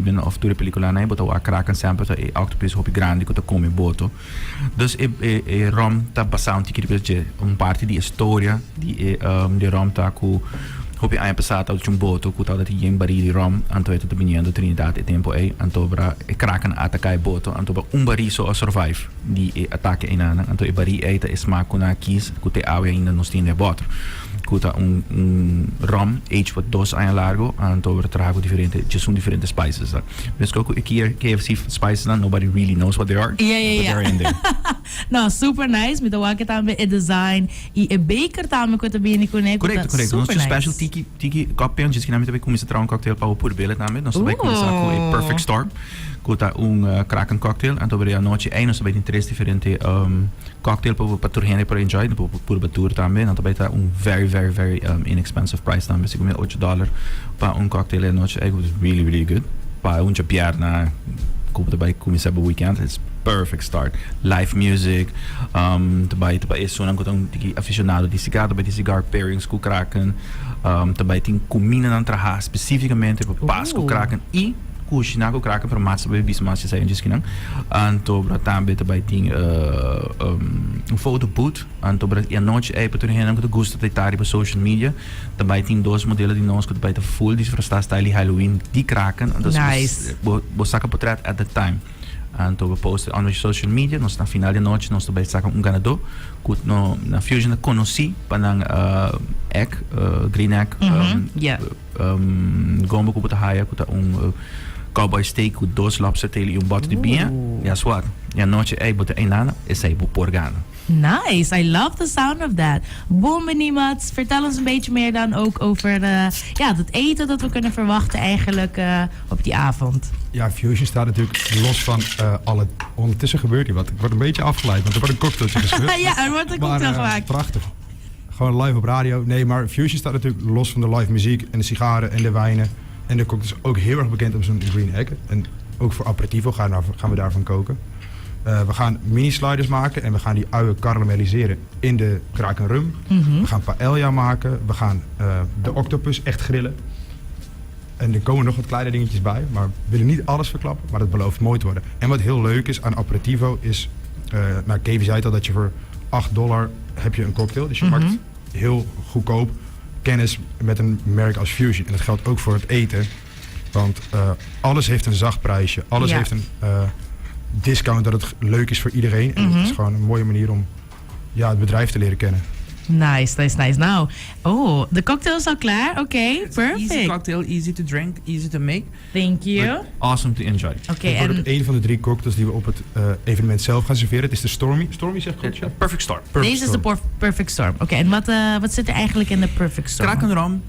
Of tur e peliculanan ei bo ta wak kraken semper ta e octopus hopi grandi cu ta come boto. Dus e e e rom ta basa un tiki riba dje. Un parti di e storia di e di e rom ta cu hopi aña pasa tabata un boto cu tabata tin yen baril di rom anto e ta biniendo Trinidad e tempo ei anto bra e kraken a ataca e boto anto bra un baril so a survive di e atake einanan anto e baril ei ta e smaak cu nan a kies cu te awe ainda nos tin den e boter. Ku ta un un rum aged pa 2 aña largo, anto bo ta traha ku diferente, djesun diferente spices nan. Mesko ku e KFC spices nan, nobody really knows what they are, but they are in there. No, super nice. Mi ta wak tambe e design y e beker tambe ku ta bini kuné, ku ta Correcto. Nos super tin special nice. Tiki tiki cocktail, djis kinan mi ta bay kuminsa traha un cocktail pa bo purbele tambe. Nos ta bay kuminsa ku e Perfect Storm, ku ta un Kraken cocktail. Anto bere anochi ey nos ta bay tin tres diferente cocktail pa tur hende por enjoy, pa purba tur tambe. Nan ta bay ta un very very very inexpensive price tambe, si cu $8 pa un cocktail e anochi ey, cu is really really good. Pa un djapierna cu bo ta bay cuminsa bo weekend, it's perfect start. Live music, ta bay ta bay esunnan cu ta un tiki aficionado di cigar, ta bay tin cigar pairings cu Kraken, ta bay tin cumindanan traha specificamente pa pas cu Kraken y cushina cu Kraken, pero mas ta bay bisa mas esey djiskinan. Anto bra tambe ta bay tin un photo booth. Anto bra e anochi ey pa tur hendenan cu ta gusta ta ta riba social media, ta bay tin dos modelo di nos cu ta bay ta full disfrasa style di Halloween di Kraken. Anto Nice. Bo saca potret at that time. Anto bo post it on your social media. Nos na final di anochi nos ta bay saca un ganador cu no na Fusion ta conoci pa nan egg, green egg, gombo cu bo ta haya cu ta un cowboy steak cu dos lobster tail y un bote di biña. Guess what? E anochi ey bo ta eynana, esey bo por gana. Nice, I love the sound of that. Bon bini, Mats. Vertel ons een beetje meer dan ook over ja, het eten dat we kunnen verwachten eigenlijk op die avond. Ja, Fusion staat natuurlijk los van alle. Ondertussen gebeurt hier wat. Ik word een beetje afgeleid, want er wordt een cocktailtje geschud. Ja, er wordt een cocktail Maar, gemaakt. Prachtig. Gewoon live op radio. Nee, maar Fusion staat natuurlijk los van de live muziek en de sigaren en de wijnen. En de cocktails ook heel erg bekend om zijn green egg. En ook voor aperitivo gaan we daarvan koken. We gaan mini sliders maken en we gaan die uien karamelliseren in de Kraken rum. We gaan paella maken. We gaan de octopus echt grillen. En er komen nog wat kleine dingetjes bij, maar we willen niet alles verklappen, maar dat belooft mooi te worden. En wat heel leuk is aan aperitivo is, nou, Kevin zei het al, dat je voor $8 heb je een cocktail. Dus je maakt heel goedkoop kennis met een merk als Fusion. En dat geldt ook voor het eten. Want alles heeft een zacht prijsje. Alles heeft een discount dat het leuk is voor iedereen. En het is gewoon een mooie manier om, ja, het bedrijf te leren kennen. Nice, nice, nice. Nou, oh, de cocktail is al klaar. Oké, okay, perfect. Easy cocktail, easy to drink, easy to make. Thank you. But awesome to enjoy. Oké, Het wordt en ook een van de drie cocktails die we op het evenement zelf gaan serveren. Het is de Stormy. Stormy zegt goed, ja? Perfect Storm. Perfect Deze is de Storm. Perfect Storm. Oké, en wat zit er eigenlijk in de Perfect Storm? Kraken rum,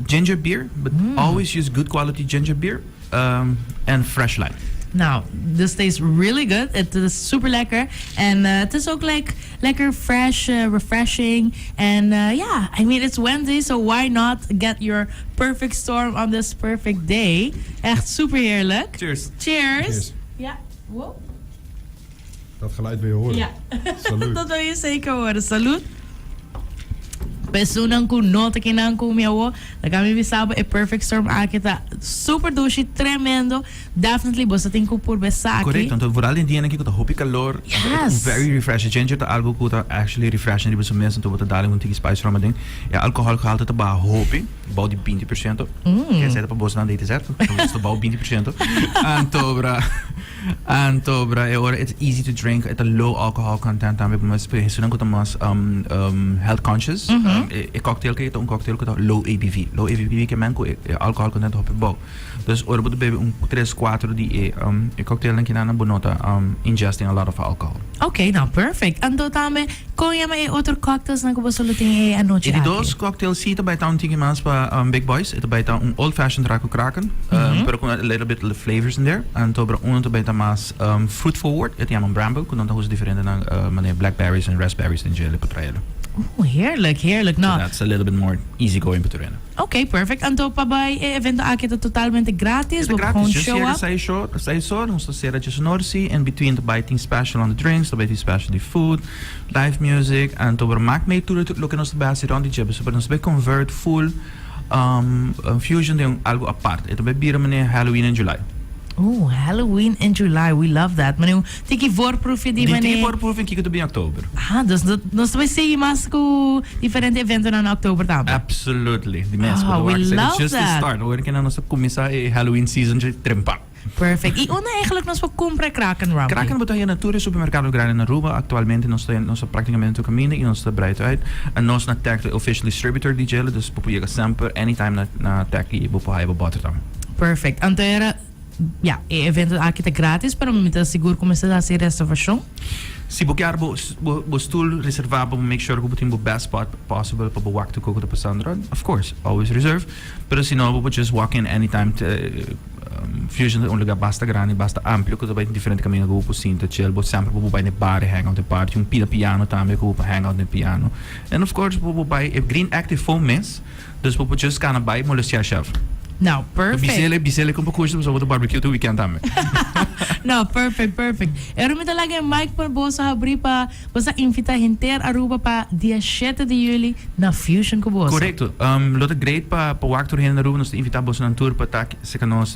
ginger beer, but always use good quality ginger beer, and fresh lime. Nou, this tastes really good. Het is super lekker. En het is ook like, lekker fresh, refreshing. En yeah, I mean, it's Wednesday, so why not get your perfect storm on this perfect day? Echt super heerlijk. Cheers. Cheers. Cheers. Ja, wow. Dat geluid wil je horen. Ja, Salut. dat wil je zeker horen. Salut. Personan ku no ta kinan ku mi awo, dan kan mi bisa bo e Perfect Storm aki ta super dushi, tremendo. Definitely bo sa tin ku purba esaki. Correcto, anto vooral den dia aki ku ta hopi calor, very refreshing. Ginger ta algo ku ta actually refreshing riba su mes, anto bo ta dal un tiki spice rum aden. E alcohol gehalte ta baha hopi, bou di 20%. Kijk, zei dat pa boso nan deed, certo? Ta bou 20%. Anto bra, anto bra, e ora it's easy to drink, e ta low alcohol content tambe, mas pa esunnan ku ta mas health conscious, e cocktail ke ta un cocktail ku ta low ABV. Low ABV ke men ku e alcohol content hopi bou. Dus ora bo ta bebe un tres, cuatro di e cocktailnan kinan bo no ta ingesting a lot of alcohol. Ok, nou perfect. Anto tambe, kon yama e otro cocktailsnan ku boso lo tin e anochi E di aki? dos cocktail si ta bai ta un tiki mas pa big boys. E ta bai ta un old fashioned traha ku Kraken, pero ku a little bit of flavors in there. Anto bra uno ta bai ta mas fruit forward. E ta yama Bramble, ku nan ta usa diferente nan manera blackberries en raspberries den djele pa traela. Oeh, heerlijk, heerlijk. So Nou, that's a little bit more easy going pa tur hende. Ok, perfect. Anto pa bai e evento aki ta totalmente gratis? E ta Bo gratis. gewoon Just show yega up? 6 or, nos ta sera 10 or si. In between ta bai tin special on the drinks, ta bai tin special di food, live music. Anto bo maak mee tur loke nos ta bai hasi rond di dje. Pasobra nos ta bai convert full. Fusion ta algo apart. E tambe bira manera Halloween in July. Oh, Halloween in July. We love that. Maar nu, tiki voorproefje die Di meneer. tiki voorproefje kiko ta bin october. Ah, dus nos ta sigui mas cu diferente evento na october tambe. Absolutely. Di mes. Ah, we love just that. the start. Ora cu nos cuminsa e Halloween season trempa. Perfect. Y unda eigenlijk nos por cumpra Kraken Rum? Kraken bo ta haya na tur supermercado grandi na Aruba. Actualmente nos ta practicamente caminda y nos ta breid uit. En nos na Tech, de official distributor di dje, dus bo por yega semper anytime na Tech y bo por haya bo boter tambe. Perfect. Anto era, ja, e evento aki ta gratis, pero mi ta sigur cu mester haci reservacion. Si bo kier bo stoel reserva pa make sure cu bo tin bo best spot possible pa bo wak tur loke ta pasando, of course, always reserve. Pero si no, bo just walk in anytime. Fusion ta un lugar basta grandi, basta amplio, cu ta diferente caminda cu bo sinta chill, bo semper bo bay na bar hang out na party, un pida piano tambe cu bo hang out na piano. And of course, bo bay e Green Active Foam mes, dus bo just cana bay molestia chef. Nou, perfect. Bisele, bisele com curso, bo ta barbecue tur weekend tambe. No, perfect, perfect. Ero mi talaga mic pa boso habri pa boso invita henter Aruba pa dia 7 di juli na Fusion cu boso. Correcto. Lo ta great pa wak tur hende Aruba, nos ta invita boso nan tur pa ta serca nos.